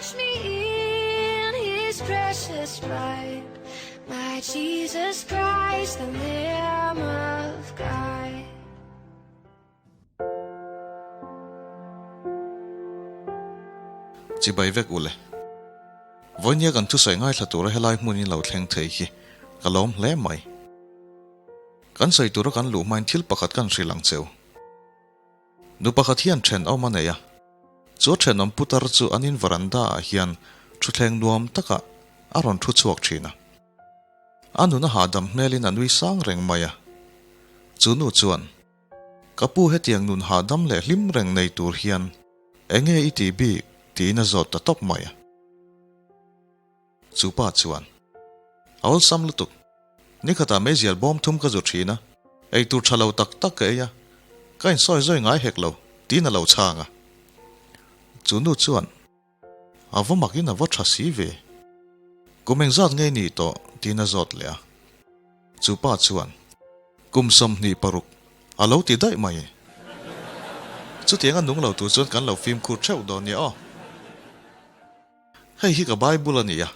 Wash me in his precious blood, my Jesus Christ, the Lamb of God. Chibai vek ule. Vawinia kan thusawi ngaithla tura helai hmunin lo thleng thei hi ka lawm hle mai. Kan sawi tura kan luh hmain thil pakhat kan hrilh ang cheu. Nu pakhat hian thenawm a nei a, chu a thenawm putar chu an in varanda ah hian thutthleng nuam takah a rawn thu chhuak thin a. A nun a hahdam hmelin a nui sang reng mai a. Chu nu chuan, Ka pu hetiang nun hahdam leh hlim reng nei tur hian enge i tih bik? tiin a zawt ta tawp mai a. Chu pa chuan, A awlsam lutuk. Nikhatah meizial bawm thum ka zu thin a, eitur tha lo tak tak ka ei a, ka insawi zawi ngai hek lo, tiin a lo chhang a. Chu nu chuan, A va makin a va tha si ve. Kum engzat ngei ni tawh, tiin a zawt leh a. Chu pa chuan, Kum 26, a lo ti daih mai. Chutiang a nung lo tur chuan kan lo fimkhur theuh dawn nia aw. Hei hi ka Bible a ni a,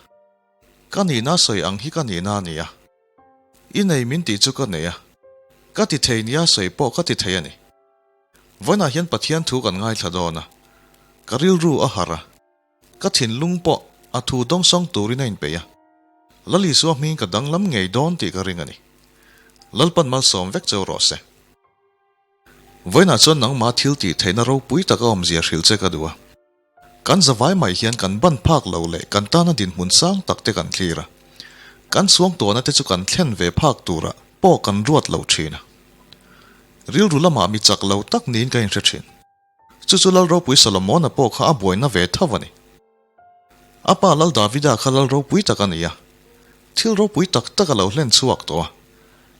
ka nihna sawi ang hi ka nihna a ni a, i nei min tih chu ka nei a, ka ti thei nia sawi pawh ka ti thei a ni. Vawiinah hian Pathian thu kan ngaithla dawn a, ka rilru a harh a, ka thinlung pawh a thu dawngsawng turin a inpeih a, Lal Isua hming ka danglam ngei dawn tih ka ring a ni. Lalpan malsawm vek cheu rawh se. Vawiinah chuan nangmah thil tih theihna ropui taka awmzia hrilh che ka duh a. Kan zavai mai hian kan ban phak lo leh kan tana dinhmun sang tak te kan thlir a, kan suangtuahna te chu kan thlen ve phak tura pawh kan ruat lo thin a. Rilru lamah mi chak lo tak niin ka inhre thin. Chu chu Lal Ropui Solomona pawh kha a buaina ve tho a ni. A pa Lal Davida kha Lal ropui tak a ni a, thil ropui tak tak a lo hlen chhuak tawh a.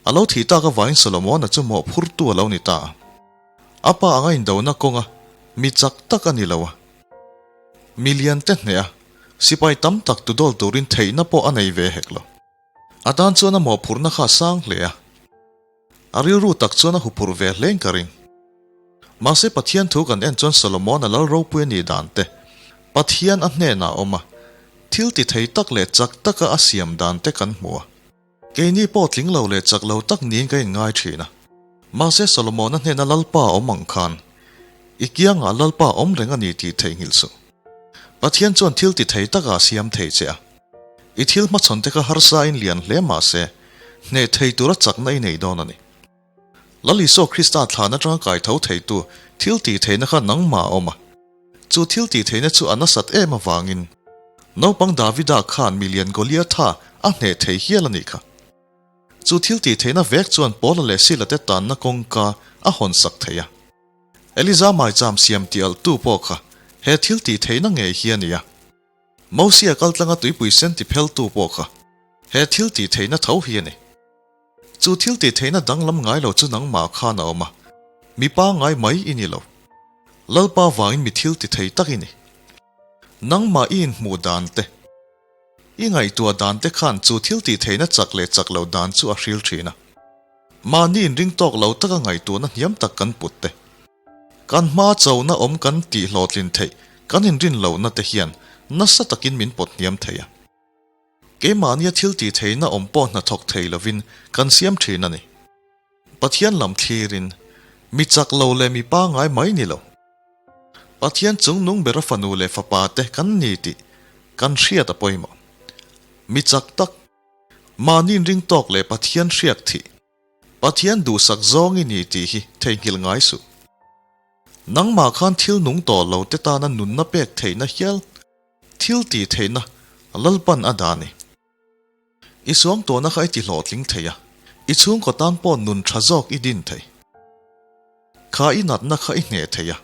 A lo thih tak avangin Solomona chu mawhphurtu a lo ni ta a. A pa anga indona kawnga mi chak tak a ni lo a, mi lian te hneh a, sipai tam tak tu dawl turin theihna pawh a nei ve hek lo. A tan chuan a mawhphurhna kha a sang hle a, a rilru tak chuan a huphurh ve hlein ka ring. Mahse Pathian thu kan en chuan Solomon-a lal ropui a nih dan te, Pathian a hnenah a awm a, thil ti thei tak leh chak taka a siam dan te kan hmu a. Keini pawh tling lo leh chak lo tak niin ka inngai thin a. Mahse Solomona hnena Lalpa awm ang khan, I kiangah Lalpa awm reng a ni tih theihnghilh suh. Pathian chuan thil ti thei takah a siam thei che a. I thil hmachhawn te kha harsa in lian hle mahse, hneh thei tura chakna i nei dawn a ni. Lal Isua Krista thlan atanga kai tho theitu thil tih theihna kha nangmah a awm a. Chu thil tih theihna chu a nasat em avangin naupang Davida khan milian Goliatha a hneh thei hial a nih kha. Chu thil tih theihna vek chuan Paula leh Sila te tanna kawngka a hawn sak thei a. Eliza maicham siam tih alhtu pawh kha he thil tih theihna ngei hi a ni a. Mosia kaltlanga tuipui sen ti pheltu pawh kha he thil tih theihna tho hi a ni. Chu thil tih theihna danglam ngai lo chu nangmah khan a awm a, mi pangngai mai i ni lo. Lalpa vangin mi thil ti thei tak i ni. Nangmah i inhmuh dan te, i ngaihtuah dan te khan chu thil tih theihna chak leh chak lo dan chu a hril thin a. Mahni inring tawk lo taka ngaihtuahna hniam tak kan put te, kan hma chona awm kan tih hlawhtlin theih kan inrin lohna te hian nasa takin min pawt hniam thei a. Keimahnia thil tih theihna awm pawh hnathawk thei lovin kan siam thin a ni. Pathian lam thlirin, mi chak lo leh mi pangngai mai ni lo. Pathian chung nung bera fanu leh fapa te kan ni tih kan hriat a pawimawh. Mi chak tak, mahni inring tawk leh Pathian hriak thih, Pathian duhsak zawng i ni tih hi theihnghilh ngai suh. Nangmah khan thil nung tawh lo te tana nunna pek theihna hial Thil tih theihna Lalpan a dah a ni. I suangtuahna kha i ti hlawhtling thei a, i chhungkaw tan pawh nun tha zawk i din thei. Kha i natna kha i hneh thei a,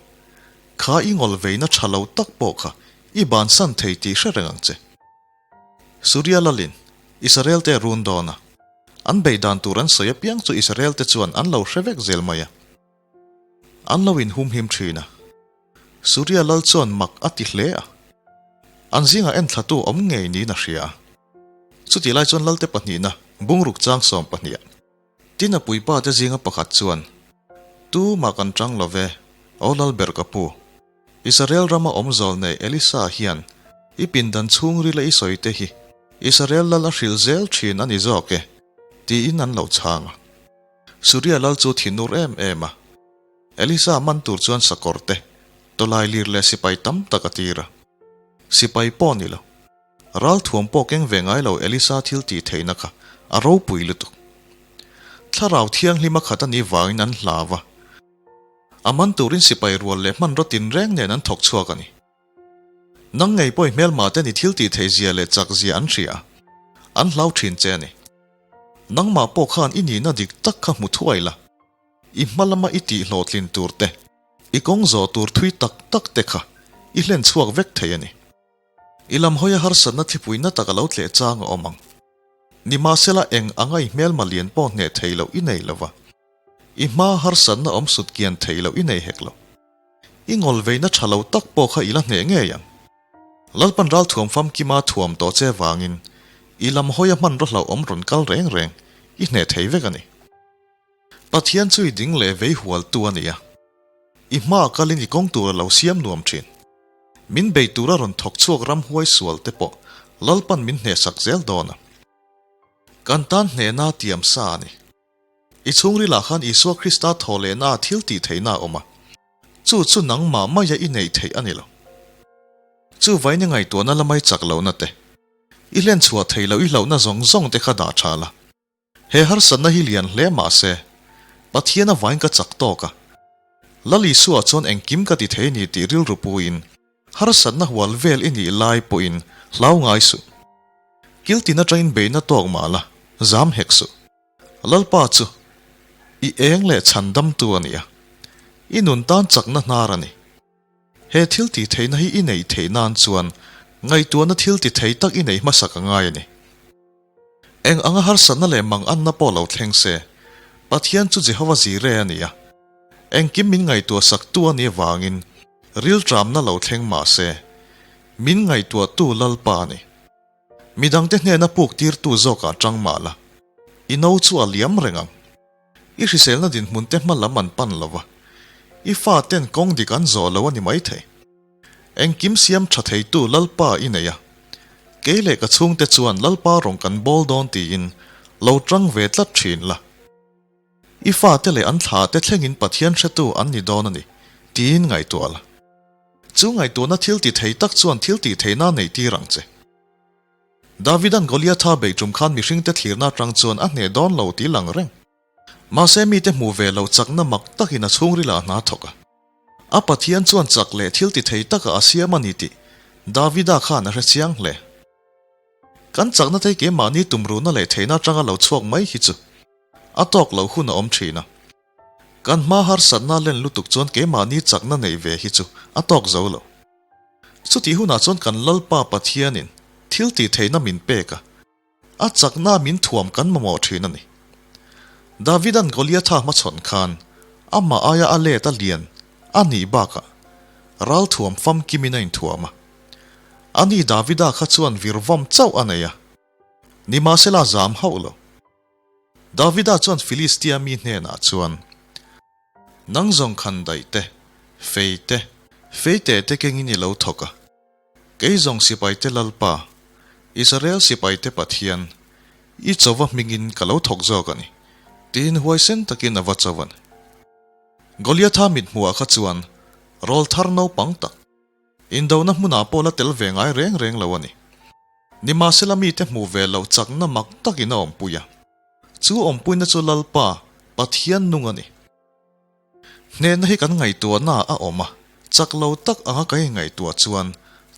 kha i ngawlveina tha lo tak pawh kha i bansan thei tih hre reng ang che. Suria Lalin Israel te a run dawn a, an bei dan tur an sawi apiang chu Israel te chuan an lo hre vek zel mai a. An lo inhumhim thin a. Suria lal chuan mak a ti hle a, an zingah enthlatu awm ngei niin a hria a. Chutih lai chuan lalte pahnihna bungruk chang 12 ah tin a puipa te zinga pakhat chuan, Tu mah kan chang lo ve, aw lal ber ka pu. Israel rama awm zawl nei Elisa hian. I pindan chhungrila i sawi te hi Israel lal a hrilh zel thin a ni zawk e, tiin an lo chhang a. Suria lal chu thinur em em a. Elisa man tur chuan sakawr te, tawlai lir leh sipai tam tak a tir a. Sipai pawh ni lo. Ral thuam pawh keng ve ngai lo Elisa thil tih theihna kha a ropui lutuk. Thlarau thianghlim a khat a nih vangin an hlau a. A man turin sipai rual leh hmanraw tinreng nen an thawk chhuak a ni. Nang ngei pawh i hmelma te ni thil tih theih zia leh chak zia an hria a, an hlau thin che a ni. Nangmah pawh khan i nihna dik tak kha hmu thuai la, i hma lama i tih hlawhtlin tur te, i kawng zawh tur thui tak tak te kha i hlen chhuak vek thei a ni. I lam hawia harsatna thlipui na tak a lo tleh chang a awm ang. Nimahsela eng anga i hmelma lian pawh hneh thei loh i nei lo va, i hma harsatna awm sut kian thei loh i nei hek lo. I ngawlveina tha lo tak pawh kha i la hneh ngei ang. Lalpan ralthuam famkima thuam tawh che vangin i lam hawia hmanraw hlauhawm rawn kal reng reng i hneh thei vek a ni. Pathian chu i ding leh vei hualtu a ni a, i hma kalin i kawng tur a lo siam nuam thin. Min bei tura rawn thawk chhuak ramhuai sual te pawh Lalpan min hnehsak zel dawn a. Kan tan hnehna tiam sa a ni. I chhungrilah khan Isua Krista thaw lehna a thil tih theihna a awm a, chu chu nangmah maia i neih theih a ni lo. Chu vaini ngaihtuahna lamai chak lohna te, i hlen chhuah theih loh i hlauhna zawng zawng te kha dah tha la. He harsatna hi lian hle mah se, Pathian a vain ka chak tawk a, Lal Isua chuan engkim ka ti thei ni tih rilru puiin harsatna hual vel i nih lai pawhin hlau ngai suh. Kiltin atangin beihna tawk mah la, zam hek suh. Lalpa chu i eng leh chhandamtu a ni a, i nun tan chakna hnar a ni. He thil tih theihna hi i neih theih nan chuan ngaihtuahna thil ti thei tak i neih hmasak a ngai a ni. Eng anga harsatna leh manganna pawh lo thleng se, Pathian chu Jehova Jireh a ni a, engkim min ngaihtuah saktu a nih avangin rilṭamna lo thleng mah se, min ngaihtuahtu Lalpa a ni. Midangte hnena puk tirtu zawkah tang mah la, i no chu a liam reng ang. I hriselna dinhmunte hma lam an pan lo va, i faten kawng dik an zawh lo a ni maithei. Engkim siam tha theitu Lalpa i nei a, kei leh ka chhungte chuan Lalpa rawng kan bawl dawn tiin lo tang ve tlat thin la. I fate leh an thlahte thlengin Pathian hretu an ni dawn a ni, tiin ngaihtuah la. Chu ngaihtuahna thil ti thei tak chuan thil tih theihna a neihtir ang che. Davida'n Goliatha beih tum khan mihringte thlirna atang chuan a hneh dawn lo tih lang reng. Mahse mite hmuh ve loh chakna mak takin a chhungrilah a hna thawk a. A Pathian chuan chak leh thil ti thei takah a siam a ni tih Davida khan a hre chiang hle. Kan chakna te keimahni tumruhna leh theihna atanga lo chhuak mai hi chu a tawk loh hun a awm thin a. Kan hma harsatna len lutuk chuan keimahni chakna neih ve hi chu a tawk zo lo. Chutih hunah chuan kan Lalpa Pathianin thil tih theihna min pek a, a chakna min thuam kan mamawh thin a ni. Davida'n Goliatha hmachhawn khan amah aia a let a lian a nih bakah ralthuam famkimin a inthuam a. Ani Davida kha chuan virvawm chauh a nei a, nimahsela a zam hauh lo. Davida chuan Filistia mi hnenah chuan, Nang zawng khan daih te, fei te, fei teh te kengin i lo thawk a. Kei zawng sipaite Lalpa, Israel sipaite Pathian, i chauva hmingin ka lo thawk zawk a ni, tiin huaisen takin a va chauh a ni. Goliatha mithmuhah kha chuan rawlthar naupang tak, Indona hmunah pawh la tel ve ngai reng reng lo a ni. Nimahsela mite hmuh ve loh chakna mak takin a awmpui a. Chu awmpuina chu Lalpa, Pathian nung a ni. Hnehna hi kan ngaihtuahnaah a awm a, chak lo tak anga kan inngaihtuah chuan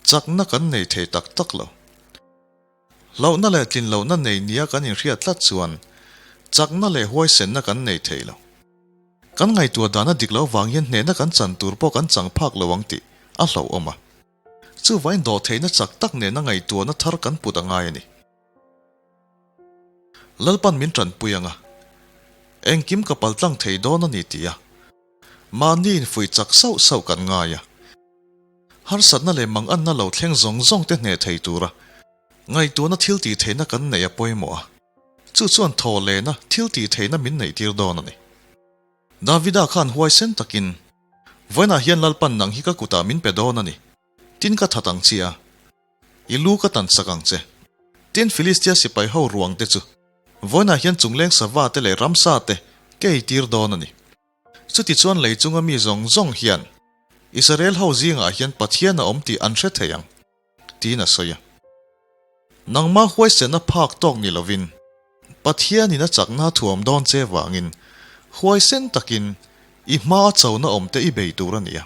chakna kan nei thei tak tak lo. Hlauhna leh tlinlohna nei nia kan inhriat tlat chuan chakna leh huaisenna kan nei thei lo. Kan ngaihtuah dana dik loh vang hian hnehna kan chan tur pawh kan chang phak lo ang tih a hlauhawm a. Chuvain dawhtheihna chak tak nena ngaihtuahna thar kan put a ngai a ni. Lalpan min tanpui ang a, engkim ka paltlang thei dawn a ni ti a, mahni infuih chak sauh sauh kan ngai a. Harsatna leh manganna lo thleng zawng zawng te hneh thei tura ngaihtuahna thil tih theihna kan neih a pawimawh a, chu chuan thaw lehna thil tih theihna min neih tir dawn a ni. Davida khan huaisen takin, Vawiinah hian Lalpan nang hi ka kutah min pe dawn a ni, tin ka that ang chi a. I lu ka tan sak ang che. Tin, Filistia sipai ho ruang te chu vawiinah hian chungleng sava te leh ramsa te ka ei tir dawn a ni. Chutichuan lei chunga mi zawng zawng hian Israel ho zingah hian Pathian a awm tih an hre thei ang, tiin a sawi a. Nangmah huaisenna phak tawk ni lovin Pathianin a chakna thuam dawn che vangin huaisen takin i hmaa chona awmte i bei tur a ni a.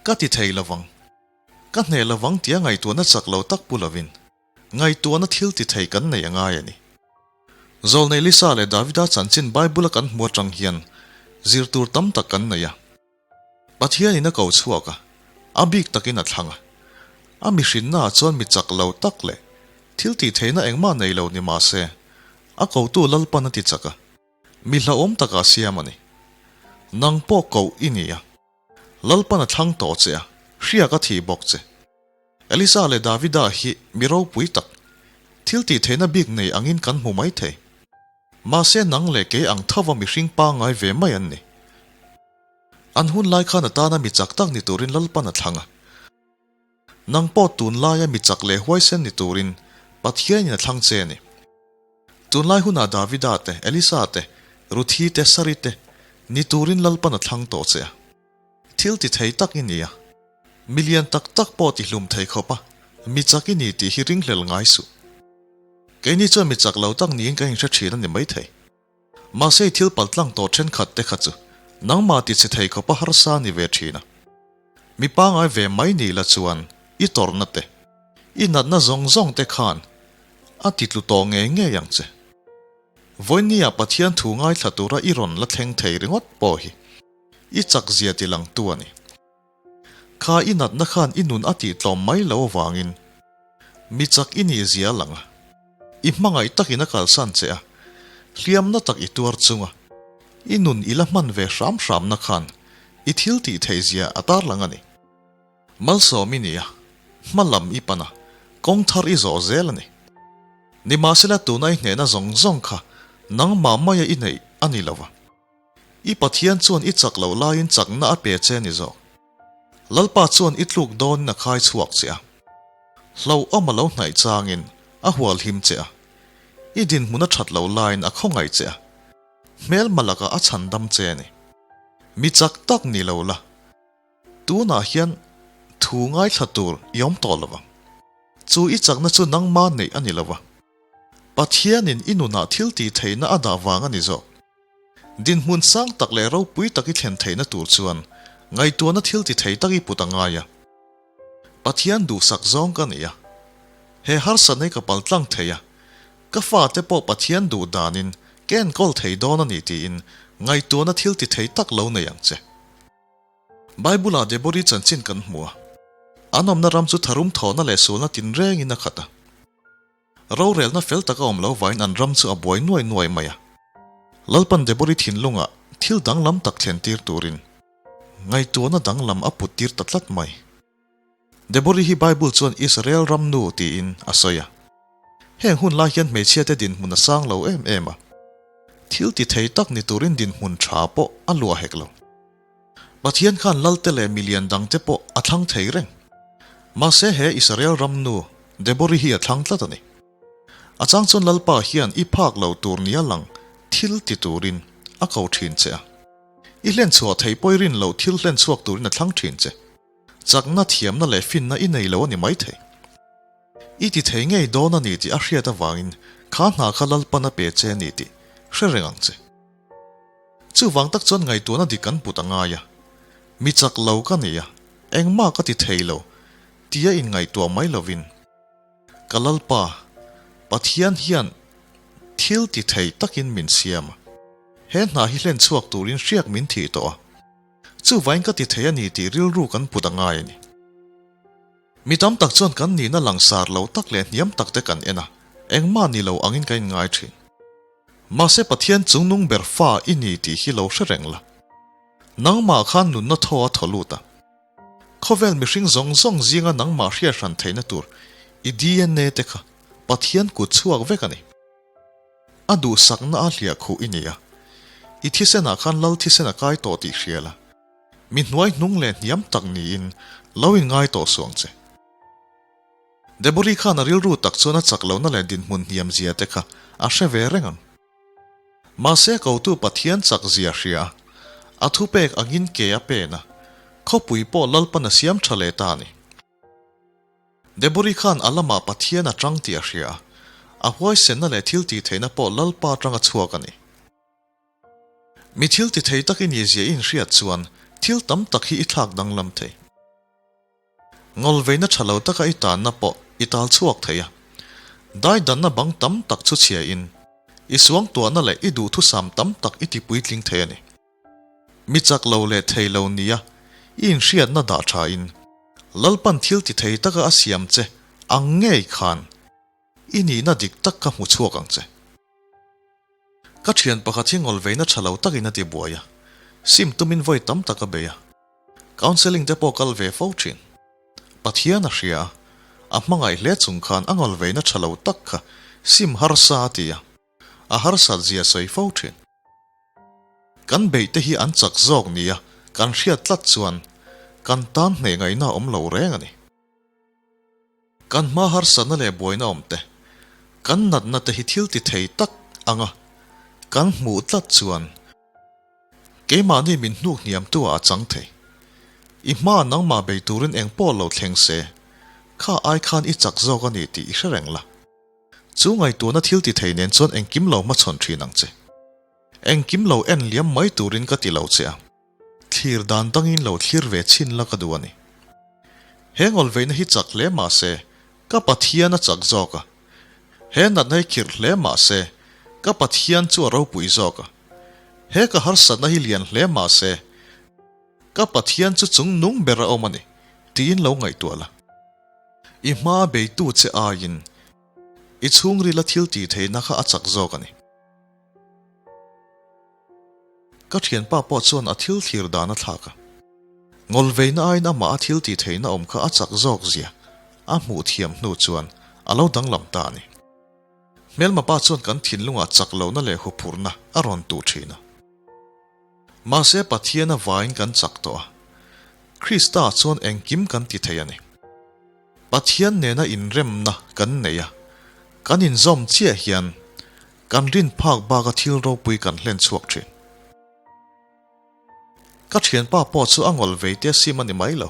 Ka ti thei lovang. Ka hneh lovang tia ngaihtuahna chak lo tak pu lovin ngaihtuahna thil ti thei kan nei a ngai a ni. Zawlnei Lisa leh Davida chanchin Bible-a kan hmu atang hian zir tur tam tak kan nei a. Pathianin a ko chhuak a, a bik takin a thlang a. A mihrinnaah chuan mi chak lo tak leh thil tih theihna engmah nei lo ni mah se, a kotu Lalpan a ti chak a, mi hlauhawm takah a siam a ni. Nang pawh koh i ni a, Lalpan a thlang tawh che a, hriak a thih bawk che. Elisa leh Davida hi mi ropui tak, thil tih theihna bik nei angin kan hmu mai thei. Mahse nang leh kei ang thova mihring pangngai ve mai an ni. An hun lai khan atana mi chak tak ni turin Lalpan a thlang a. Nang pawh tunlaia mi chak leh huaisen ni turin Pathianin a thlang che a ni. Tunlai hunah Davida te, Elisa te, Ruthi te, Sari te ni turin Lalpan a thlang tawh che a. Thil ti thei tak i ni a. Mi lian tak tak pawh ti hlum thei khawp a, mi chak i ni tih hi ringhlel ngai suh. Keini chuan mi chak lo tak niin kan inhre thin a ni maithei. Mahse i thil paltlang tawh thenkhat te kha chu nangmah ti chhe thei khawp a harsa ni ve thin a. Mi pangai ve mai ni la chuan i tawrhna te, i natna zawng zawng te khan a ti tlu tawh ngei ngei ang che. Vawinia Pathian thu ngaithla tura i rawn la thleng thei ringawt pawh hi i chak zia ti langtu a ni. Kha i natna khan i nun a tih tlawm mai lo avangin mi chak i nih zia a lang a, i hmangaih takin a kalsan che a, hliamna tak i tuar chunga i nun i la hman ve hram hramna khan i thil tih theih zia a tarlang a ni. Malsawm i ni a, hma lam i pan a, kawng thar i zawh zel a ni. Nimahsela tuna i hnehna zawng zawng kha nangmah maia i neih a ni lo va. I Pathian chuan i chak loh laiin chakna a pe che ni zawk. Lalpa chuan i tluk dawnin a khai chhuak che a. Hlauhawm a lo hnaih changin a hual him che a. I dinhmun a that loh laiin a khawngaih che a. Hmelma lakah a chhandam che a ni. Mi chak tak ni lo la. Tunah hian thu ngaithla tur i awm tawh lo vang. Chu i chakna chu nangma neih a ni lo va. Pathianin i nunah thil tih theihna a dah vang a ni zawk. Dinhmun sang tak leh ropui tak i thlen theihna tur chuan ngaihtuahna thil ti thei tak i put a ngai a. Pathian duhsak zawng ka nei a. He harsatna hi ka paltlang thei a. Ka fate pawh Pathian duh danin ka enkawl thei dawn a ni tiin ngaihtuahna thil ti thei tak lo nei ang che. Bible-ah Debori chanchin kan hmu a. An awmna ram chu tharum thawhna leh sualna tinrengin a khat a. Rorelna fel taka awm lo vaiin an ram chu a buai nuai nuai mai a. Lalpan Debori thinlungah thil danglam tak thlentir turin ngaihtuahna danglam a puttir ta tlat mai. Debori hi Bible chuan Israel ram nu tiin a sawi a. Heng hun lai hian hmeichhiate dinhmun a sang lo em em a. Thil ti thei tak ni turin dinhmun tha pawh a luah hek lo. Pathian khan Lalte leh milian dangte pawh a thlang thei reng. Mahse he Israel ram nu Debori hi a thlang tlat a ni. A chang chuan Lalpa hian i phak lo tur nia lang thil ti turin a ko thin che a. I hlenchhuah theih pawh i rin loh thil hlenchhuak turin a thlang thin che. Chakna, thiamna leh finna i nei lo a ni maithei. I ti thei ngei dawn a ni tih a hriat avangin kha hna kha Lalpan a pe che a ni tih hre reng ang che. Chuvang tak chuan ngaihtuahna dik kan put a ngai a, mi chak lo ka ni a, engmah ka ti thei lo tia inngaihtuah mai lovin ka Lalpa Pathian hian thil ti thei takin min siam a, he hna hi hlen chhuak turin hriak min thih tawh a, Chuvain ka ti thei a ni tih rilru kan put a ngai a ni. Mi tam tak chuan kan nihna langsar lo tak leh hniam tak te kan en a, engmah ni lo angin kan inngai thin. Mahse Pathian chungnung ber fa i ni tih hi lo hre reng la. Nangmah khan nunna thaw a thaw lut a. Khawvel mihring zawng zawng zinga nangmah hriathran theihna tur i DNA te kha Pathian kut chhuak vek a ni. A duhsakna a hliah khuh i ni a, i thisenah khan lal thisen a kai tawh tih hria la, mi hnuai hnung leh hniam tak niin lo inngai tawh suh ang che. Debori khan a rilru tak chuan a chak lohna leh dinhmun hniam zia te kha a hre ve reng ang. Mahse kotu Pathian chak zia hria a, a thupek angin ke a pen a, khawpui pawh Lalpan a siam tha leh ta a ni. Debori khan a lamah Pathian a tang tih a hria a, a huaisenna leh thil tih theihna pawh Lalpa atanga chhuak a ni. Mi thil ti thei tak i nih zia i inhriat chuan thil tam tak hi i thlak danglam thei. Ngawlveina tha lo taka i tanna pawh i tal chhuak thei a. Daidanna bang tam tak chu chhia in, i suangtuahna leh i duhthusam tam tak i ti puitling thei a ni. Mi chak lo leh thei lo nia i inhriatna dah tha in, Lalpan thil ti thei taka a siam che ang ngei khan i nihna dik tak kha hmu chhuak ang che. Ka thian pakhat hi ngawlveina tha lo takin a ti buai a, sim tumin vawi tam tak a bei a. Counselling te pawh kal ve fo thin. Pathian a hria a, a hmangaih hle chung khan a ngawlveina tha lo tak kha sim harsa a ti a, a harsat zia sawi fo thin. Kan beih te hi an chak zawk nia kan hriat tlat chuan kan tan hneh ngaihna a awm lo reng a ni. Kan hma harsatna leh buaina awm te, kan natna te hi thil ti thei tak anga kan hmuh tlat chuan keimahni min hnuk hniamtu ah a chang thei. I hma nangmah bei turin eng pawh lo thleng se, kha ai khan i chak zawk a ni tih i hre reng la. Chu ngaihtuahna thil ti thei nen chuan engkim lo hmachhawn thin ang che. Engkim lo en liam mai turin ka ti lo che a. Thlir dan dangin lo thlir ve chhin la ka duh a ni. He ngawlveihna hi chak hle mah se, ka Pathian a chak zawk a. He natna hi khirh hle mah se, ka Pathian chu a ropui zawk a. He ka harsatna hi lian hle mah se, ka Pathian chu chung nung ber a awm a ni, tiin lo ngaihtuah la. I hma beitu che aiin i chhungrila thil tih theihna kha a chak zawk a ni. Ka thianpa pawh chuan a thil thlir dan a thlak a. Ngawlveina aiin amah a thil tih theihna awm kha a chak zawk zia a hmuh thiam hnu chuan a lo danglam ta a ni. Hmelma pa chuan kan thinlungah chak lohna leh huphurhna a rawn tuh thin a. Mahse Pathian avaiin kan chak tawh a, Krista chuan engkim kan ti thei a ni. Pathian nena inremna kan nei a, kan inzawm chiah hian kan rin phak baka thil ropui kan hlen chhuak thin. Ka thianpa pawh chu a ngawl vei te sim a ni mai lo,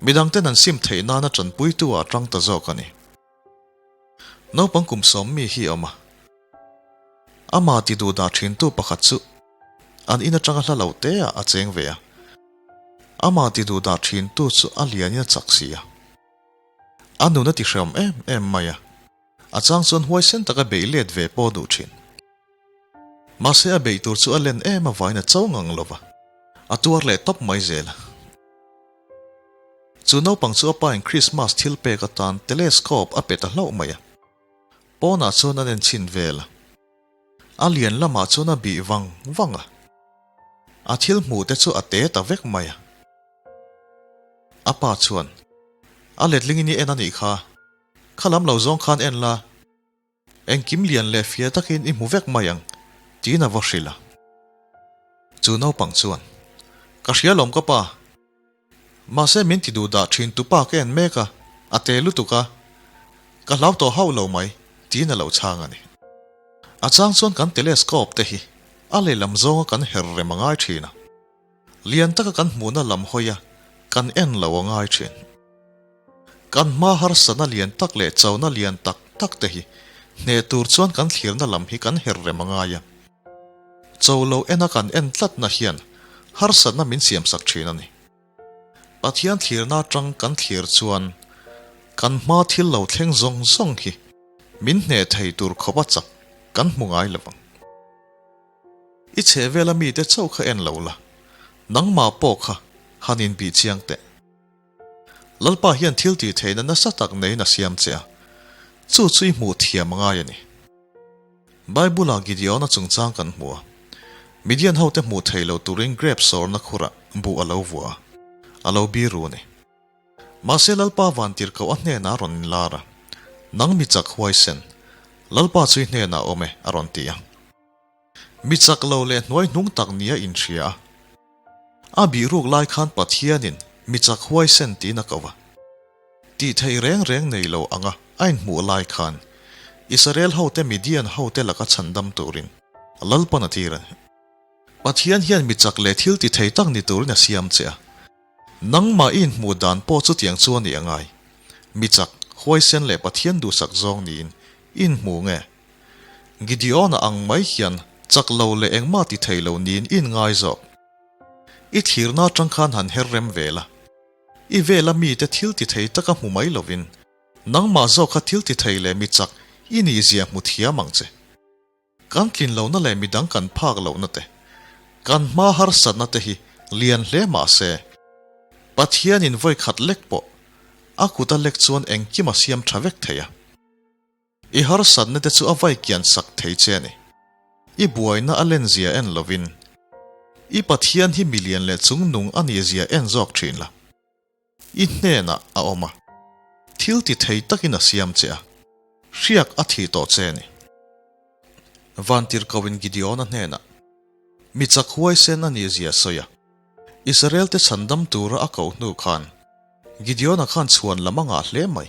midangten an sim theih nana tanpuitu ah a tang ta zawk a ni. Naupang kum sawm mi hi a awm a, amah ti duh dah thintu pakhat chu an in atanga hla lo te ah a cheng ve a, amah ti duh dah thintu chu a lianin a chak si a, a nun a ti hreawm em em mai a. A chang chuan huaisen taka beih let ve pawh duh thin. Mahse a beih tur chu a len em avain a cho ngang lo va, a tuar leh tawp mai zel a. Chu naupang chu a pa in Christmas thil pek atan telescope a pe ta hlauh mai a. Pawnah chuan an en chhin vel a. A lian lamah chuan a bih vang vang a. A thil hmuh te chu a te ta vek mai a. A pa chuan, A letlingin i en a nih kha. Kha lam lo zawng khan en la, engkim lian leh fia takin i hmu vek mai ang, tiin a va hrilh a. Chu naupang chuan, Ka hria lawm ka pa, mahse min ti duh dah thin tu pa ka en mek a, a te lutuk a, ka hlau tawh hauh lo mai, tiin a lo chhang a ni. A chang chuan kan telescope te hi a lehlam zawnga kan her rem a ngai thin a. Lian taka kan hmuhna lam hawi a, kan en lo a ngai thin. Kan hma harsatna lian tak leh chona lian tak tak te hi hneh tur chuan kan thlirna lam hi kan her rem a ngai a. Cho lo ena kan en tlatna hian harsatna min siamsak thin a ni. Pathian thlirna atang kan thlir chuan kan hma thil lo thleng zawng zawng hi min hneh thei tur khawp a chak kan hmu ngai lo ang. I chheh vela mite chauh kha en lo la, nangmah pawh kha han inbih chiang teh. Lalpa hian thil tih theihna nasa tak neiin a siam che a, chu chu i hmuh thiam a ngai a ni. Bible-ah Gideon-a chungchang kan hmu a, Midian hote hmuh theih loh turin grep sawrna khurah buh a lo vuah a, a lo biru a ni. Mahse Lalpa vantirhkoh a hnenah a rawn inlar a, Nang mi chak huaisen, Lalpa chu i hnenah a awm e, a rawn ti a. Mi chak lo leh hnuai hnung tak nia inhria a. A bihruk lai khan Pathianin mi chak huaisen tiin a ko a. Tih theih reng reng nei lo anga a inhmuh lai khan Israel hote Midian hote laka chhandam turin Lalpan a tir a ni. Pathian hian mi chak leh thil ti thei tak ni turin a siam che a. Nangmah i inhmuh dan pawh chutiang chu a ni a ngai. Mi chak, huaisen leh Pathian duhsak zawng niin i inhmu nge? Gideon-a ang mai hian chak lo leh engmah ti thei lo niin i inngai zawk. I thlirna atang khan han her rem ve la. I vela mite thil ti thei taka hmu mai lovin, nangmah zawk kha thil ti thei leh mi chak i nihzia hmu thiam ang che. Kan tlin lohna leh midang kan phak lohna te, kan hma harsatna te hi lian hle mah se, Pathianin vawi khat lek pawh a kut a lek chuan engkim a siam tha vek thei a. I harsatna te chu a vai kian sak thei che a ni. I buaina a len zia en lovin, i Pathian hi milian leh chungnung a nih zia en zawk thin la. I hnenah a awm a, thil ti thei takin a siam che a, hriak a thih tawh che a ni. Vantirhkohin Gideona hnenah, Mi chak huaisen a nih zia sawi a, Israel-te chhandam tura a koh hnu khan Gideona khan chhuan lam a ngah hle mai.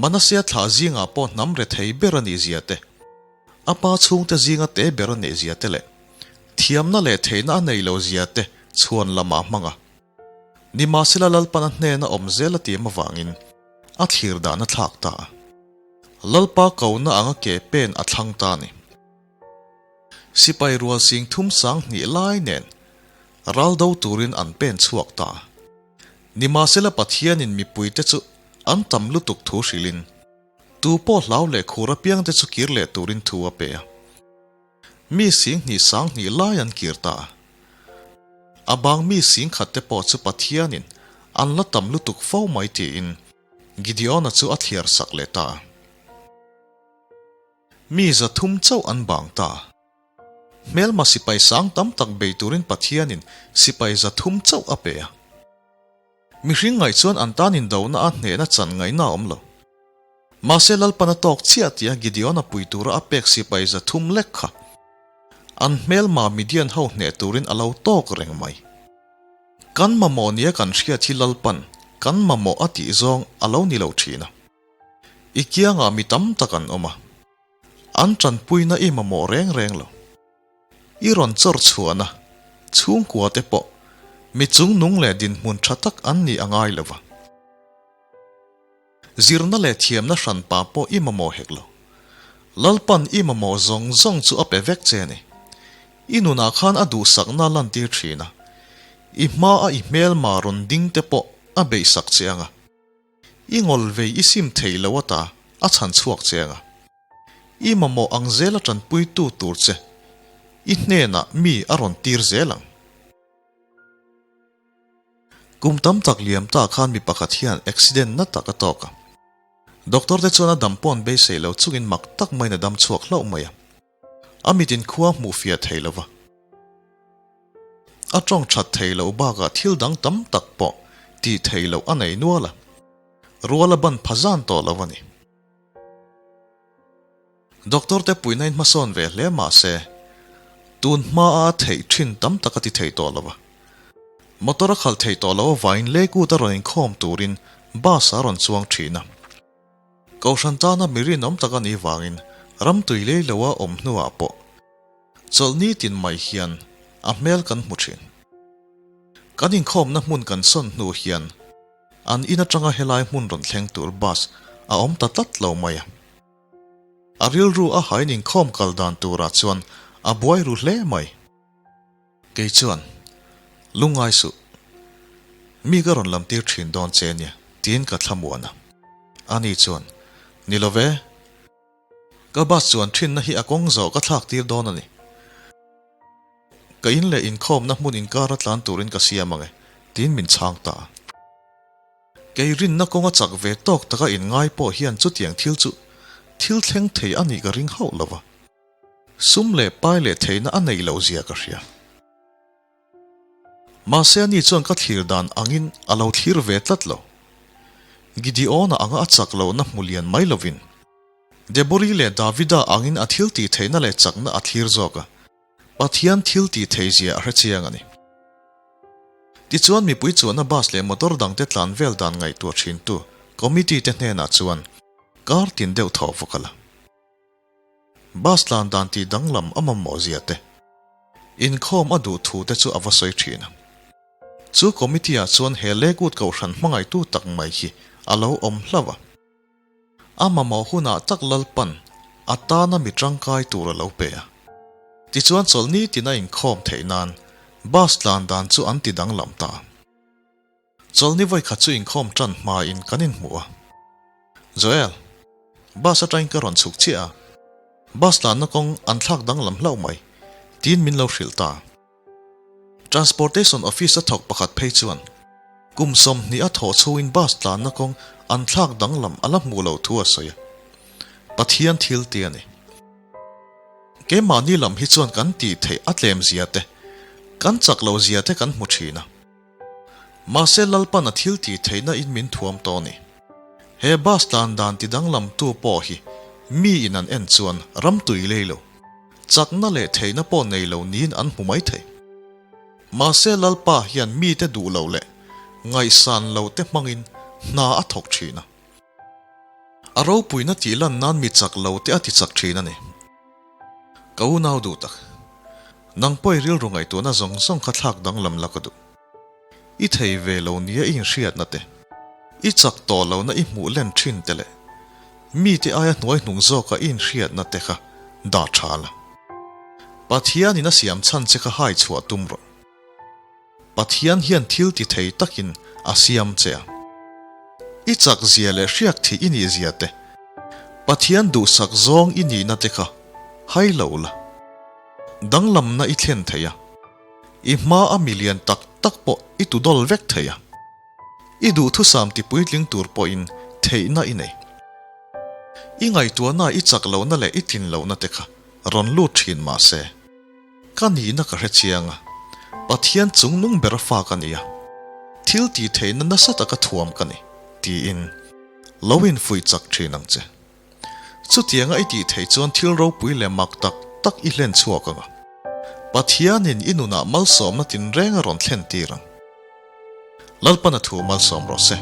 Manasea thlah zingah pawh hnam rethei ber a nih zia te, a pa chhungte zinga te ber a neih zia te leh thiamna leh theihna a nei lo zia te chhuan lamah a hmang a. Nimahsela Lalpan a hnena awm zel a tiam avangin a thlir dan a thlak ta a. Lalpa kohna anga ke pen a thlang ta a ni. Sipai rual sing thum sang hnih lai nen ral do turin an pen chhuak ta. Nimahsela Pathianin mipuite chu an tam lutuk thu hrilhin, tu pawh hlau leh khur apiangte chu kir leh turin thu a pe a. Mi sing hnih sang hnih lai an kir ta a. A bang mi sing khatte pawh chu Pathianin an la tam lutuk fo mai tiin Gideona chu a thliar sak leh ta a. Mi 300 chauh an bang ta. Hmelma sipai sang tam tak bei turin Pathianin sipai 300 chauh a pe a. Mihring ngaih chuan an tan indona a hnehna chan ngaihna a awm lo. Mahse Lalpan a tawk chiah tia Gideon-a pui tura a pek sipai 300 lek kha an hmelma Midian ho hneh turin a lo tawk reng mai. Kan mamawh nia kan hriat hi Lalpan kan mamawh a tih zawng a lo ni lo thin a. I kiangah mi tam tak an awm a, an tanpuina i mamawh reng reng lo. I rawn chawr chhuahna chhungkua te pawh mi chungnung leh dinhmun tha tak an nih a ngai lo va. Zirna leh thiamna hranpa pawh i mamawh hek lo. Lalpan i mamawh zawng zawng chu a pe vek che a ni. I nunah khan a duhsakna lantir thin a, i hmaa i hmelma rawn ding te pawh a beihsak che ang a. I ngawl vei i sim thei lo ata a chhan chhuak che anga. I mamawh ang zel a tanpuitu tur che i hnenah mi a rawn tir zel ang. Kum tam tak liam ta khan mi pakhat hian accident na tak a tawk a. Doctor te chuan a dam pawn beisei lo chungin mak tak maiin a dam chhuak hlauh mai a. A mit in khua hmuh fiah thei lo va. A tawng that thei loh bakah thil dang tam tak pawh tih theih loh a nei nual a, rual a ban pha zan tawh lo a ni. Doctor te puihna in hmasawn ve hle mah se, tun hmaa a theih thin tam tak a ti thei tawh lo a. Motor a khalh theih tawh loh avangin Lakewood a rawn inkhawm turin bus a rawn chuang thin a. Kohhran tana mi rinawm tak a nih vangin ram tui lei loa awm hnuah pawh chawlhni tin mai hian a hmel kan hmu thin. Kan inkhawmna hmun kan sawn hnu hian an in atanga helai hmun rawn thleng tur bus a awm ta tlat lo mai a. A rilru a hain inkhawm kal dan turah chuan a buai ru hle mai. Kei chuan, Lungngai suh, mi ka rawn lam tir thin dawn che nia, tiin ka thlamuan a. Ani chuan, Ni lo ve, ka bus chuan thinna hi a kawng zawh ka thlak tir dawn a ni. Ka in leh inkhawmna hmun inkara tlan turin ka siam ang e, tiin min chhang ta a. Kei rinna kawnga chak ve tawk taka inngai pawh hian chutiang thil chu thil thleng thei a nih ka ring hauh lo va. Sum leh pai leh theihna a neih loh zia ka hria. Mahse ani chuan ka thlir dan angin a lo thlir ve tlat lo. Gideona anga a chak lohna hmu lian mai lovin, Debori leh Davida angin a thil tih theihna leh chakna a thlir zawk a, Pathian thil tih theih zia a hre chiang a ni. Tichuan mipui chuanna bus leh motor dangte tlan vel dan ngaihtuah thintu. Committee te hnenah chuan kar tin deuh thaw va kal a. Bus tlan dan tih danglam a mamawh zia te, inkhawm a duh thu te chu a va sawi thin a. Chu committee ah chuan he Lakewood kohhran hmangaihtu tak mai hi a lo awm hlauh a. A mamawh hunah tak Lalpan a tana mi tangkai tur a lo pe a. Tichuan chawlhni tin a inkhawm theih nan bus tlan dan chu an ti danglam ta. Chawlhni vawikhat chu inkhawm tan hmain kan inhmu a. Joel, bus atangin ka rawn chhuk chiah a, bus tlanna kawng an thlak danglam hlauh mai, tiin min lo hrilh ta. Transportation Office a thawk pakhat phei chuan kum 20 a thawh chhungin bus tlanna kawng an thlak danglam a la hmuh loh thu a sawi a. Pathian thil ti a ni. Keimahni lam hi chuan kan tih theih a tlem zia te, kan chak loh zia te kan hmu thin a. Mahse Lalpan a thil tih theihna in min thuam tawh a ni. He bus tlan dan ti danglam tu pawh hi mi in an en chuan ram tui lei lo, chakna leh theihna pawh nei lo niin an hmu mai thei. Mahse Lalpa hian mite duh lo leh ngaihsan lo te hmangin hna a thawk thin a. A ropuina tih lan nan mi chak lo te a ti chak thin a ni. Ka unau duh tak. Nang pawh i rilru ngaihtuahna zawng zawng kha thlak danglam la ka duh. I thei ve lo nia i inhriatna te, i chak tawh lohna i hmuh len thin te leh mite aia hnuai hnung zawka i inhriatna te kha dah tha la. Pathianin a siam chhan che kha hai chhuah tum rawh. Pathian hian thil ti thei takin a siam che a. I chak zia leh hriak thih i nih zia te, Pathian duhsak zawng i nihna te kha hai lo la. Danglamna i thlen thei a, i hma a milian tak tak pawh i tu dawl vek thei a. I duhthusam ti puitling tur pawhin theihna i nei. I ngaihtuahna i chak lohna leh i tlin lohna te kha rawn lut thin mah se, ka nihna ka hre chiang a, Pathian chungnung ber fa ka ni a, thil tih theihna nasa taka thuam ka ni, tiin lo infuih chak thin ang che. Chutianga i tih theih chuan thil ropui leh mak tak tak i hlen chhuak ang a, Pathianin i nunah malsawmna tinreng a rawn thlen tir ang. Lalpana thu malsawm rawh se.